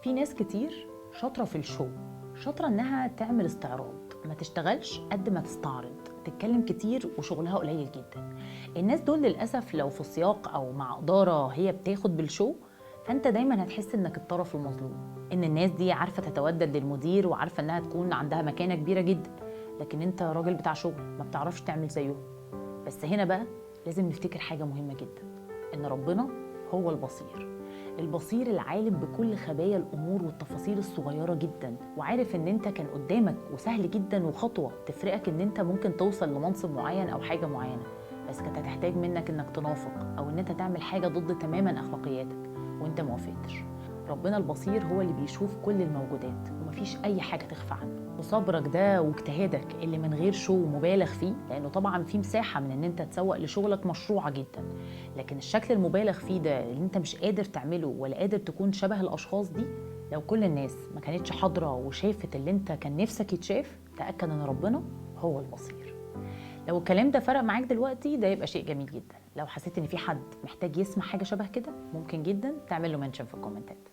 في ناس كتير شاطرة في ال show، شاطرة انها تعمل استعراض، ما تشتغلش قد ما تستعرض، تتكلم كتير وشغلها قليل جدا. الناس دول للأسف لو في سياق أو مع إدارة هي بتاخد بال show، فأنت دايما هتحس إنك الطرف المظلوم، إن الناس دي عارفة تتودد للمدير وعارفة إنها تكون عندها مكانة كبيرة جدا، لكن أنت راجل بتاع شغل ما بتعرفش تعمل زيهم. بس هنا بقى لازم نفتكر حاجة مهمة جدا، إن ربنا هو البصير، البصير العالم بكل خبايا الأمور والتفاصيل الصغيرة جدا، وعارف إن أنت كان قدامك وسهل جدا وخطوة تفرقك إن أنت ممكن توصل لمنصب معين أو حاجة معينة، بس كانت هتحتاج منك إنك تنافق أو إن أنت تعمل حاجة ضد تماما أخلاقياتك وأنت ما وافقتش. ربنا البصير هو اللي بيشوف كل الموجودات ومفيش أي حاجة تخفى عنه. وصبرك ده واجتهادك اللي من غير show مبالغ فيه، لأنه طبعا في مساحة من إن أنت تسوق لشغلك مشروعة جدا، لكن الشكل المبالغ فيه ده اللي أنت مش قادر تعمله ولا قادر تكون شبه الأشخاص دي، لو كل الناس ما كانتش حاضرة وشافت اللي أنت كان نفسك يتشاف، تأكد إن ربنا هو البصير. لو الكلام ده فرق معاك دلوقتي ده يبقى شيء جميل جدا. لو حسيت إن في حد محتاج يسمع حاجة شبه كده، ممكن جدا تعمل له mention في الكومنتات.